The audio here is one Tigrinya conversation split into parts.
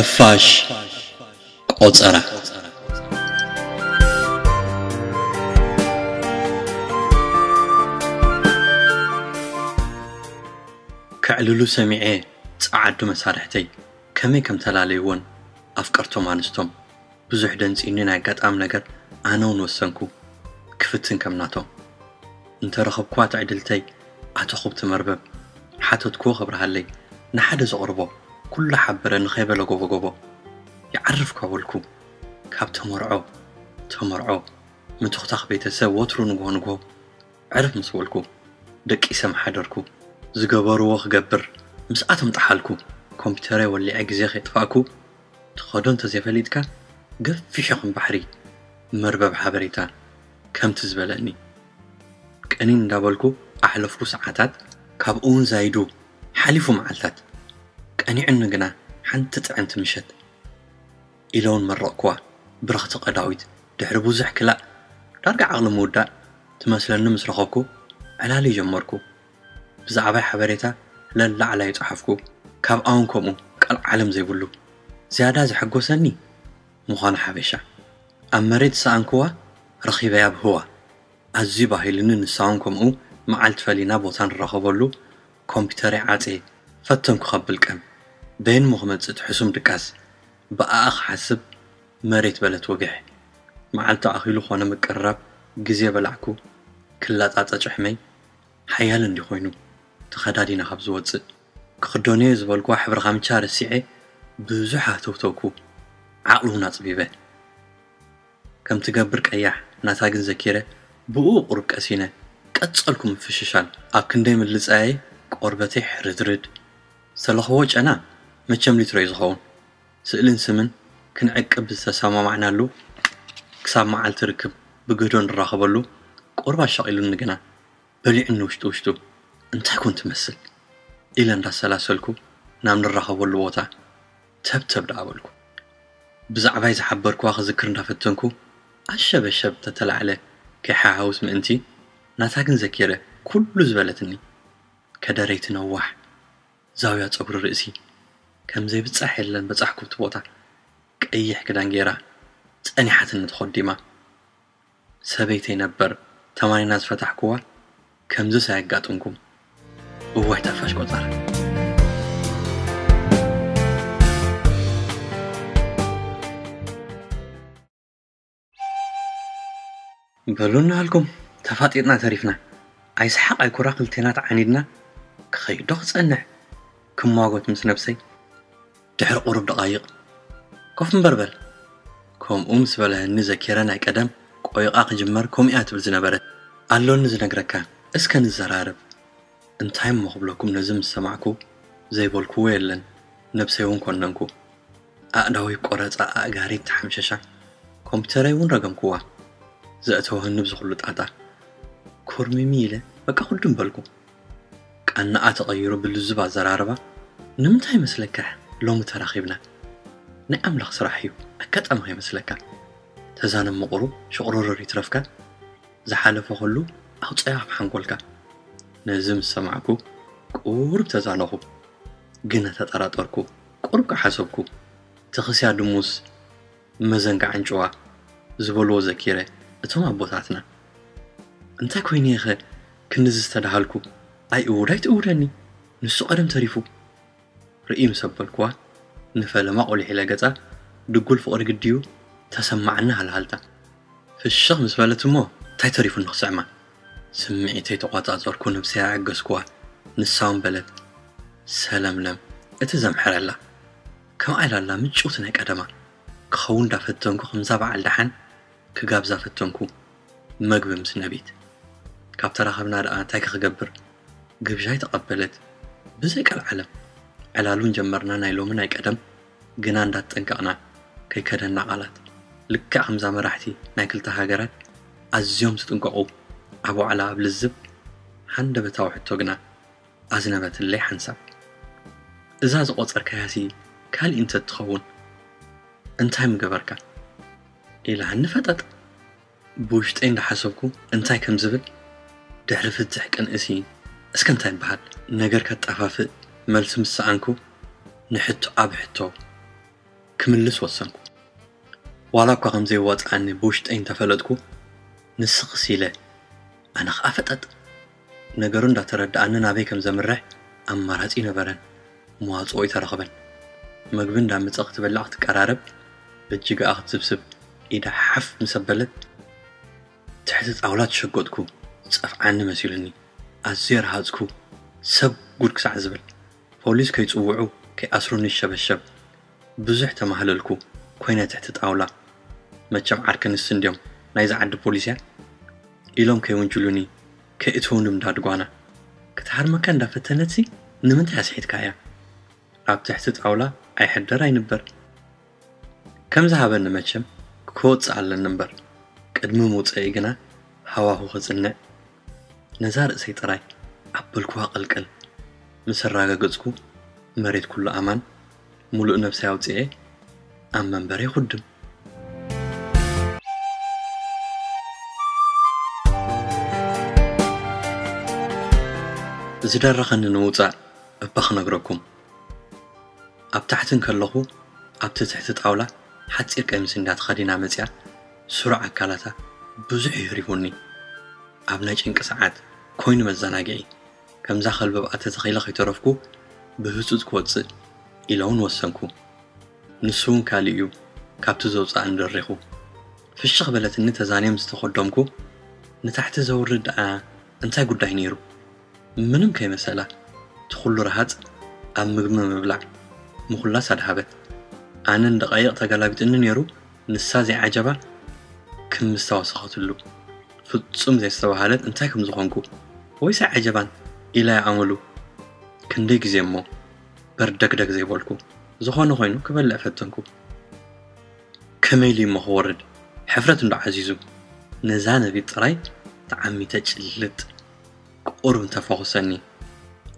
ሓፋሽ ቆጸራ። ከዕልሉ ሰሚዐ ጸዓዱ መሳርሕተይ ከመይ ከም ተላለይዎን ኣፍቀርቶም ኣንስቶም ብዙሕ ደንጺኒ ናይ ኣጋጣሚ ነገር ኣነ እውን ወሰንኩ ክፍትን ከም ናቶም። እንተ ረኸብኩዋ ትዕድልተይ ኣተኹብቲ መርበብ ሓተትኩዎ ክብርሃለይ ንሓደ ዘቕርቦ ኩሉ ሓበረ ንኸይበለ ጎቦ ጎቦ ይዓርፍ ኳ በልኩ። ካብ ተመርዖ ተመርዖ ምትኹታኽ ቤተሰብ ወትሩ ንግሆ ንግሆ ዕርፍ ምስ በልኩ ደቂሰ ምሓደርኩ። ዝገበርዎ ክገብር ምስኣቶም ጠሓልኩ። ኮምፒተረይ ወሊዐ ግዜ ከይጥፋእኩ ትኸዶ እንተዘይፈሊጥካ ገፊሑ ከም ባሕሪ መርበብ ሓበሬታ ከምቲ ዝበለኒ ቅኒን እንዳበልኩ ኣሕለፍኩ ሰዓታት። ካብኡ እውን ዛይዱ ሓሊፉ መዓልታት። ቀኒዑኒ ግና ሓንቲ ጥዕንቲ ምሸት ኢለ እውን መረቕኩዋ። ብረኽቲ ቀዳዊት ድሕሪ ብዙሕ ክላእ ዳርጋ ዓቕሊ ምውዳእ ትመስለኒ ምስ ረኸብኩ ዕላሊ ጀመርኩ። ብዛዕባይ ሓበሬታ ለላዕላይ ጸሓፍኩ። ካብኣ እውን ከምኡ ቀልዓለም ዘይብሉ ዝያዳ ዘሐጎሰኒ ምዃኑ ሓበሻ ኣብ መሬት ዝሰኣንክዋ ረኺበያ ብህዋ ኣዝዩ ባሂሉኒ። ንሳ እውን ከምኡ መዓልቲ ፈሊና ቦታ ንራኸበሉ ኮምፒተረይ ዓጽየ ፈተንኩ ከብል ቀም በየን እሞ ክመጽእ እቲ ሕሱም ድቃስ ብኣኣ ክሓስብ መሬት በለት ወግሕ። መዓልቲ ኣኺሉ ኮነ ምቅርራብ ግዜ በላዕኩ ክላጻጸ ጭሕመይ ሓያል እንዲ ኮይኑ ተኸዳዲና ካብ ዝወጽእ ክኽደኖ እየ ዝበልኩዋ ሕብሪ ካምቻ ረሲዐ ብዙሕ ኣህተውተውኩ ዓቕሊ እውን ኣጽቢበ ከም ትገብር ቀያሕ ናታ ግን ዘኪረ ብኡ ቁሩብ ቀሲነ ቀጸልኩ ምፍሽሻል ኣብ ክንደይ ምልጻየይ ቆርበተይ ሕርድርድ ዝተለኽዎ ጨና መቸም ሊትሮ እዩ ዝኸውን ስእልን ስምን ክንዕቅብ ዝተሰማማዕናሉ ክሳብ መዓልቲ ርክብ ብግህዶ ንራኸበሉ ቁሩብ ኣሻቒሉኒ ግና በሊዑኒ ውሽጡ ውሽጡ እንታይ ኮን ትመስል ኢለ እንዳሰላሰልኩ ናብ ንራኸበሉ ቦታ ተብተብ ደኣ በልኩ። ብዛዕባይ ዝሓበርኩዋ ክዝክር እንዳፈተንኩ ኣሸበሸብ ተተላዕለ ከይሓሃውስ ምእንቲ ናታ ግን ዘኪረ ኩሉ ዝበለትኒ ከደረይቲ ነዋሕ ዛውያ ጸጉሪ ርእሲ ከም ዘይብጻሕ የለን በጻሕኩ እቲ ቦታ ቀይሕ ክዳን ገይራ ጸኒሓትኒ ተኾዲማ ሰበይተይ ነበር ተማኒና ዝፈታሕኩዋ ከምዝስ ኣየጋጥምኩም እዋይ ታፋሽ ቆጸራ በሉ እናሃልኩም ተፋጢጥና ተሪፍና ኣይስሓቕ ኣይኩራ ክልቴና ተዓኒድና ክኸይዶ ክጸንሕ ክማጎት ምስ ነብሰይ ድሕሪ ቁሩብ ደቓይቕ ኮፍ እምበር በል ከምኡ ምስ በለህኒ ዘኪረ ናይ ቀደም ቆይቓ ክጅመር ከምኡ እያ ትብል ዝነበረት ኣሎኒ ዝነግረካ እስከ ንዘራረብ እንታይ እሞ ክብለኩም ነዚ ምስ ሰማዕኩ ዘይበልክዎ የለን ነብሰይ እውን ኮነንኩ ኣእዳወይ ቆረፃ ኣእጋረይ ተሓምሸሻ ኮምፒተረይ እውን ረገምክዋ ዘእተወህኒ ብዝኽሉ ጣጣ ኮርሚሚ ኢለ በቃ ኩዱም በልኩ ቃናኣ ተቐይሩ ብልዙብ ኣዘራርባ ንምንታይ መስለካ ሎሚ ተራኺብና ናይ ኣምላኽ ስራሕ እዩ ኣጋጣሚ ከይመስለካ ተዛነብ ምቕሩ ሽቕርርር ይትረፍካ ዝሓለፈ ኩሉ ኣውፀያ ካብ ሓንጎልካ ነዚ ምስ ሰማዕኩ ቁሩብ ተዛነኹ ግነ ተጠራጠርኩ ቁሩብ ከሓሰብኩ እቲ ክስያ ድሙስ መዘንግዓ ኣንጭዋ ዝበልዎ ዘኪረ እቶም ኣቦታትና እንታይ ኮይነ እየ ኸ ክንድዚ ዝተዳሃልኩ ኣይ እውድ ኣይትእውደኒ ንሱ ቀደም ተሪፉ ርእይ ምስ ኣበልክዋ ንፈለማ ቆሊሕ ኢለ ገጻ ድጉል ፍቕሪ ግድዩ ተሰማዓኒ ሃልሃልታ ፍሽኽ ምስ በለት እሞ እንታይ ተሪፉኒ ክስዕማ ስምዒተይ ተቋጻጸርኩ ነብሰይ ኣዐገስክዋ ንሳ እውን በለት ሰለምለም እቲ ዘምሕረላ ከምኣ ኢላ ኣላ ምጭውቲ ናይ ቀደማ ክኸውን እንዳፈተንኩ ከምዛ በዓል ደሓን ክጋብዛ ፈተንኩ መግቢ ምስ ነቢት ካብ ተራኸብና ደኣ እንታይ ክገብር ግብሻይ ተቐበለት ብዘይ ቀልዓለም ዕላሉን ጀመርና ናይ ሎሚ ናይ ቀደም ግና እንዳተጠንቀቕና ከይከደና ቃላት ልክዕ ከምዛ መራሕቲ ናይ ክልተ ሃገራት ኣዝዮም ዝጥንቀቑ ኣብ ዋዕላ ኣብ ልዝብ ሃንደበታዊ ሕቶ ግና ኣዝነበትለይ ሓንሳብ እዛ ዝቖጸርካያሲ ካሊእ እንተትኸውን እንታይ ምገበርካ ኢላኒ ፈጠጥ ብውሽጠይ እንዳሓሰብኩ እንታይ ከም ዝብል ድሕሪ ፍትሕ ቅንእሲ እስከ እንታይ ይበሃል ነገር ከጣፋፍእ መልሲ ምስ ሰኣንኩ ንሕቶ ኣብ ሕቶ ክምልስ ወሰንኩ። ዋላ እኳ ከም ዘየዋጽኣኒ ብውሽጠይ እንተፈለጥኩ፣ ንስኽስ ኢለ ኣነ ኸኣ ፈጠጥ። ነገሩ እንዳተረድኣኒ ናበይ ከም ዘምርሕ ኣማራጺ ነበረን። መዋጽኦ ኣይተረኽበን። መግቢ እንዳመጸ ክትበልዕ ክትቀራረብ፣ በጅግኣ ክትስብስብ ኢዳ ሓፍ ምስ ኣበለት፣ ትሕቲ ጣውላ ተሸጎጥኩ። ዝጸፍዓኒ መሲሉኒ። ኣዝየ ረሃጽኩ። ሰብ ጉድ ክሳዕ ዝብል። ፖሊስ ከይጽውዑ ከይኣስሩኒ ይሸበሸብ። ብዙሕ ተማህለልኩ ኮይነ ትሕቲ ጣውላ። መቸም ዓርኪ ንስ እንድዮም ናይዛ ዓዲ ፖሊስ እያ ኢሎም ከይውንጅሉኒ ከይእትውኒ ምዳድ ጓና። ክትሃርመካ እንዳፈተነትሲ ንምንታይ ኣስሒትካ እያ? ኣብ ትሕቲ ጣውላ ኣይሕደር ኣይንበር። ከም ዝሃበኒ መቸም ክወጽእ ኣለኒ እምበር፣ ቅድሚ ምውጸኢ ግና ሃዋሁ ክጽንዕ ነዛ ርእሰይ ጥራይ ኣበልኩዋ ቅልቅል። ምስ ኣረጋገጽኩ መሬት ኩሉ ኣማን፣ ሙሉእ ነብሰይ ኣውጺኤ ኣብ መንበረይ ኩድም። ዝደረኸኒ ንምውጻእ እባ ክነግረኩም። ኣብ ታሕቲ እንከለኹ ኣብቲ ትሕቲ ጣውላ ሓጺር ቀሚስ እንዳ ተኸዲና መጺኣ፣ ስሩዕ ኣካላታ ብዙሕ የህሪፉኒ። ኣብ ናይ ጭንቂ ሰዓት ኮይኑ መዘናግዒ፣ ከምዛ ከልቢ ኣብኣ ተተኺለ ከይተረፍኩ ብህጹጽ ክወጽእ ኢለ እውን ወሰንኩ። ንሱ እውን ካልእ እዩ ካብቲ ዘውጽኣኒ ደሪኹ። ፍሽኽ በለትኒ ተዛንየ ምስ ተኸደምኩ፣ ንታሕቲ ዘውርድ ደኣ እንታይ ጉዳይ ነይሩ? ምንም ከይመሰላ፣ እቲ ኩሉ ረሃጽ ኣብ ምግቢ ምብላዕ ምኹላስ ኣድሃበት። ኣነ ንደቓይቕ ተገላቢጥኒ ነይሩ፣ ንሳ ዘይዓጀባ ክምስታ ወሰኸትሉ። ፍጹም ዘየስተባሃለት እንታይ ከም ዝኾንኩ፣ ወይስ ኣይዓጀባን ኢላ እያ ኣመሉ። ክንደይ ግዜ እሞ በርደግደግ ዘይበልኩ። ዝኾነ ኮይኑ ክበልዕ ፈተንኩ። ከመይ ኢሉ እሞ ክወርድ? ሕፍረት እንዶ ዓዚዙ። ነዛ ነቢት ጥራይ ተዓሚተ ጭልጥ። ቁሩብ እንተፈኹሰኒ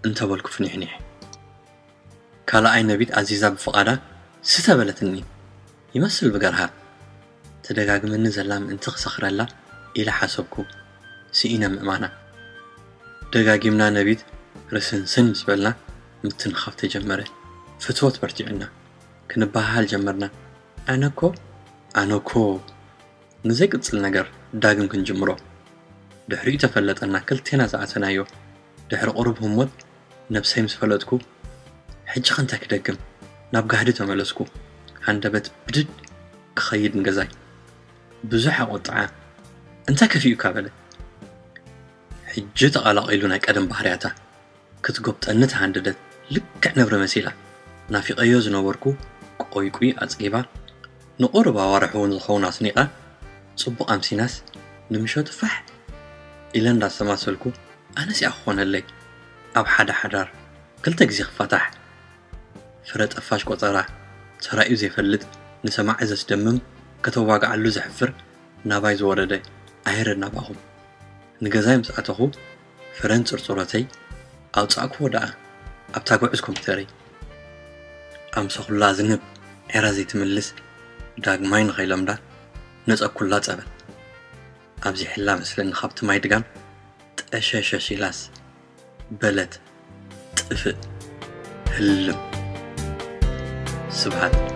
እንተበልኩ ፍኒሕኒሕ። ካልኣይ ነቢት ኣዚዛ ብፍቓዳ ስተ በለትኒ። ይመስል ብገርሃ። ተደጋግመኒ ዘላ ምእንቲ ክሰኽረላ ኢለ ሓሰብኩ። ስኢነ ምእማና። ደጋጊምና ነቢት ርስንስን ምስ በልና ምትንኻፍ ተጀመረ። ፍትወት በርቲዑና። ክንበሃሃል ጀመርና። ኣነኮ፣ ኣነኮ ንዘይቅጽል ነገር ዳግም ክንጅምሮ። ድሕሪኡ ተፈለጠና ክልቴና ዝኣተናዮ። ድሕሪ ቁሩብ ህሞት ነብሰይ ምስ ፈለጥኩ፣ ሕጂ ከ እንታይ ክደግም? ናብ ጋህዲ ተመለስኩ። ሃንደበት ብድድ ክኸይድ ንገዛይ። ብዙሕ ኣቖጥዓ። እንታይ ከፊኡካ በለ። ሕጂ ተቐላቒሉ ናይ ቀደም ባህርያታ። ክትጎብጠኒ ተሃንደደት። ልክዕ ነብሪ መሲላ። ናፊቐዮ ዝነበርኩ ቆይቁይ ኣጽጊባ፣ ንቑሩብ ኣዋርሕ እውን ዝኸውን ኣስኒቓ፣ ጽቡቕ ኣምሲናስ ንምሸቱ ፋሕ ኢለ እንዳስተማሰልኩ፣ ኣነስ እያ ክኾነለይ ኣብ ሓደ ሓዳር ክልተ ግዜ ክፋታሕ። ፍረ ጠፋሽ ቆጸራ ተራእዩ ዘይፈልጥ፣ ንሰማዒ ዘስደምም፣ ከተዋግዓሉ ዘሕፍር፣ ናባይ ዝወረደ ኣይረድ ናባኹም። ንገዛይ ምስ ኣተኹ ፍረን ጽርጽሮተይ ኣውጻእክዎ ደኣ ኣብታ ግዑዝ ኮምፒተረይ። ኣምሰኹላ ዝንብ ዒራ ዘይትምልስ ዳግማይ ንኸይለምዳ ነጸኩላ ጸበል። ኣብዚሕላ መስለኒ ካብቲ ማይ ድጋም ጠሸሸሽ ኢላስ በለት ጥፍእ ህልም። ስብሃት